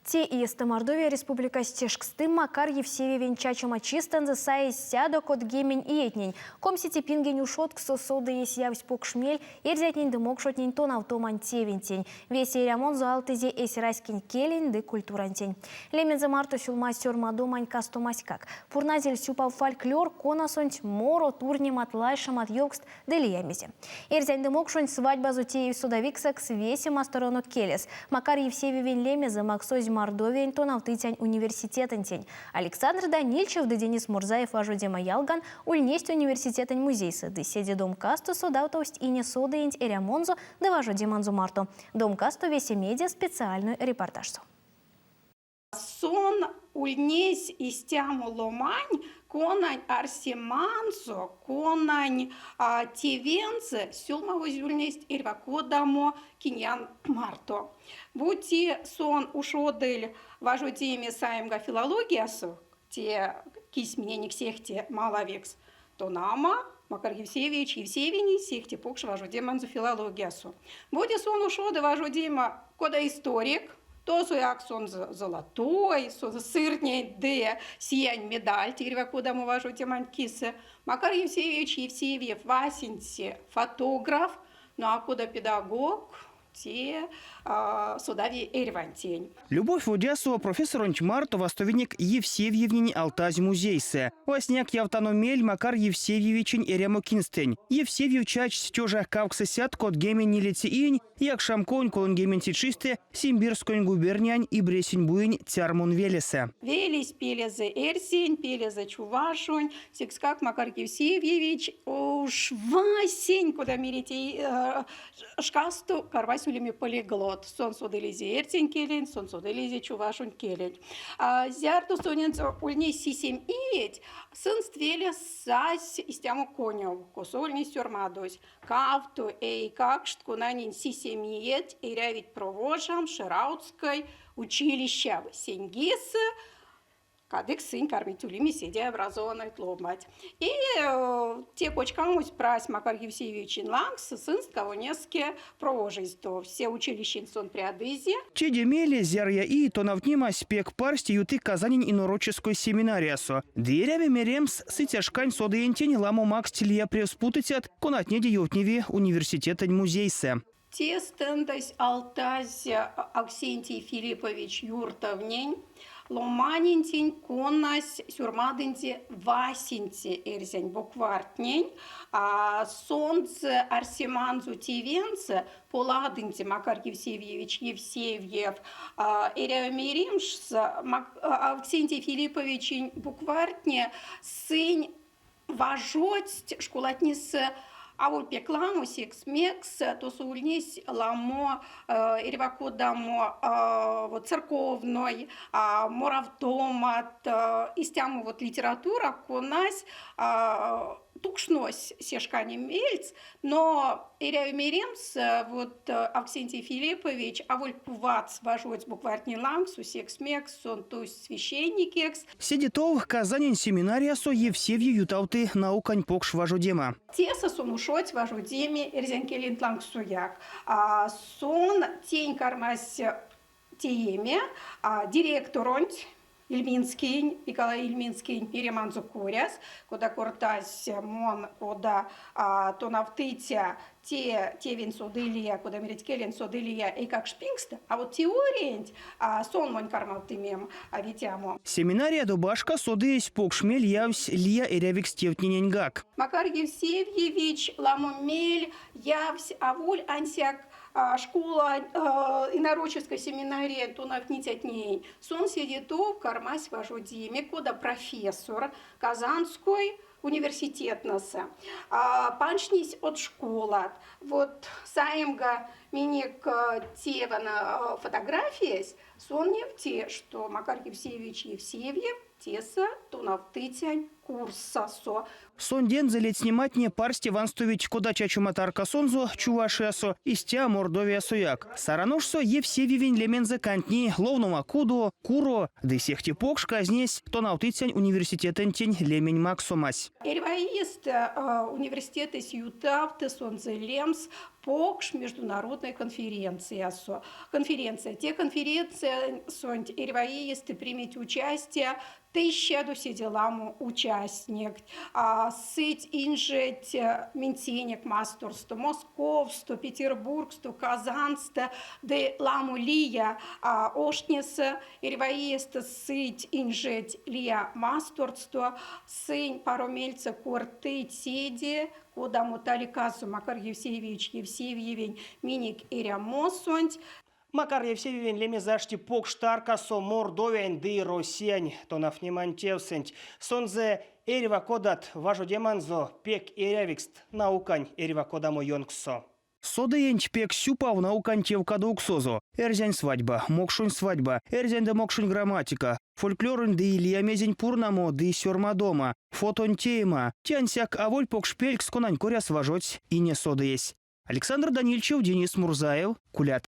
Те иестэ Мордовия Республикась тешксты Макар Евсевьевень чачома чистэнзэ саезь 130 иетнень. Комсеце пингень ушодкссо содыесь явсь покш мель эрзятнень ды мокшотнень тонавтомань тевентень. Весе эрямонзо алтызе эсь раськень келень ды культурантень. Лемензэ марто сюлмазь сёрмадомань кастомаськак. Пурназель сюпав фольклор, конасонть морот, урнемат, лайшемат, ёвкст ды лия мезе. Эрзянь ды мокшонь свадьбазо теевсь содавиксэкс весе масторонок келес. Макар Евсевьевень лемезэ максозь Мордовиянь тонавтыцянь университетэнтень. Александр Данильчев ды Денис Мурзаев важодема ялган ульнесть университетэнь музейсэ ды седе домкасто содавтовсть ине содыенть эрямонзо ды важодеманзо марто. Домкасто весе медиа специальной репортажсо. Сон ульнесь истямо ломань, конань арсеманзо, конань тевензэ сюлмавозь ульнесть эрьва кодамо киньян марто. Бути сон ушодыль важодеме саемга филологиясо, те кись миненек сехте малавикс, то нама, Макар Евсевьевич Евсевьевень сехте покш важодеманзо филологиясо. Бути сон ушоды важодема кода историк, тосояк сонзэ золотой, сонзэ сырнень ды сиянь медальть эрьва кодамо важодеманть кисэ. Макар Евсевьевич Евсевьев васенце фотограф, ну а кода педагог, те содави эрьвантень. Любовь Водясова профессоронть марто вастовинек Евсевьевнень алтазь музейсэ. Васняяк явтано мель Макар Евсевьевичень эрямо кинстэнь. Евсевьев чачсь тёжа 834 иень якшамконь 30 чистэ Симбирскоень губерниянь Ибресинь буень Цярмун велесэ. Велесь пелезэ эрзянь, пелезэ чувашонь, секскак Макар Евсевьевич уш васень, кода мерить, шкасто кармась улеме полиглот. Сон содылизе эрзянь келенть, сон содылизе чувашонь келенть. Зярдо сонензэ ульнесь сисем иеть, сынст велес сась истямо конёв, косо ульнесь сёрмадозь: кавто эйкакшт, конанень сисем иеть, эрявить провожамс Шараутской училищав. Сень кис Кадык сынь кармить улеме седе образованной ломать. И те кочкамось прась Макар Евсеевичень лангс, сынст кавонеске провожизь то все училищень сон прядызе. Теде мейле зярыя ий тонавтнемась пек парсте юты Казанень инородческой семинариясо. Ды эряви меремс, сыця шкань содыентень ламо макссть лия превспутыцят, конатнеде ёвтневи университетэнь музейсэ. Те стендэсь алтазь Авксентий Филиппович Юртовнень, ломанентень, конась сёрмадынзе васенце эрзянь буквартнень, сонзэ арсеманзо тевензэ поладынзе Макар Евсевьевич Евсевьев. Эряви меремс, Авксентий Филипповичень буквартне сынь важодсть школатнесэ аволь пек ламо, секс мекс тосо ульнесь ламо эрьва кодамо вот церковной моравтомат, истямо вот литература, конась тукшнось се шкане мельц, Но эряви меремс, вот Авксентий Филиппович аволь куватс важодсь буквартнень лангсо, секс мекс сон тусь священникекс. Седе тов Казанень семинариясо Евсевий ютавты наукань покш важодема. Тесэ сон ушодсь важодеме эрзянь келенть лангсояк. Сон тень кармась тееме директоронть Ильминскиень, Николай Ильминскиень мереманзо коряс, кода кортась мон, кода тонавтыця те тевень содылия, кода мерить келень содылия эйкакшпингстэ, а вот теориянть сон монь кармавтымем ветямо. Семинариядо башка содыесь покш мель явсь лия эрявикс тевтнененьгак. Макар Евсевьевич ламо мель явсь аволь ансяк школа инородческой семинариянь тонавтницятненень. Сон седе тов кармась важодеме кода профессор Казанской университетнэсэ. Панжнесь од школат. Вот саемга минек те вана фотографиясь, сон невти, что Макар Евсеевич Евсевьев тесэ тонавтыцянь курссасо. Сондензэ ледстнематне парсте ванстовить кода чачома таркасонзо Чувашиясо, истя Мордовиясояк. Сараношсо Евсевьевень лемензэ кандтни ловнома кудо, куро ды сехте покш казнесь тонавтыцянь университетэнтень лемень максомась. Эрьва иестэ университетэсь ютавты сонзэ лемс. Покш международной конференциясо. Конференция. Те конференциясонть эрьва иестэ примить участия тыщадо седе ламо участникть. Сыть инжеть минсенек масторсто, Московсто, Петербургсто, Казансто ды ламо лия оштнесэ. Эрьва иестэ сыть инжеть лия масторсто, сынь паро мельсэ кортыть седе, кодамо таликазо Макар Евсеевич Евсевьевень минек эрямосонть. Макар Евсевьевень лемезэ ашти покш таркасо Мордовиянь ды Россиянь тонавтнемань тевсэнть. Сонзэ эрьва кодат важодеманзо пек эрявикст наукань эрьва кодамо ёнкссо. Содыенть пек сюпав наукань тевкадовксозо. Эрзянь свадьба, мокшонь свадьба, эрзянь ды мокшонь грамматика, фольклоронь ды лия мезень пурнамо ды сёрмадома, фотонь теема. Те ансяк аволь покш пелькс, конань коряс важодсь ине содыесь. Александр Данильчев, Денис Мурзаев, Кулят.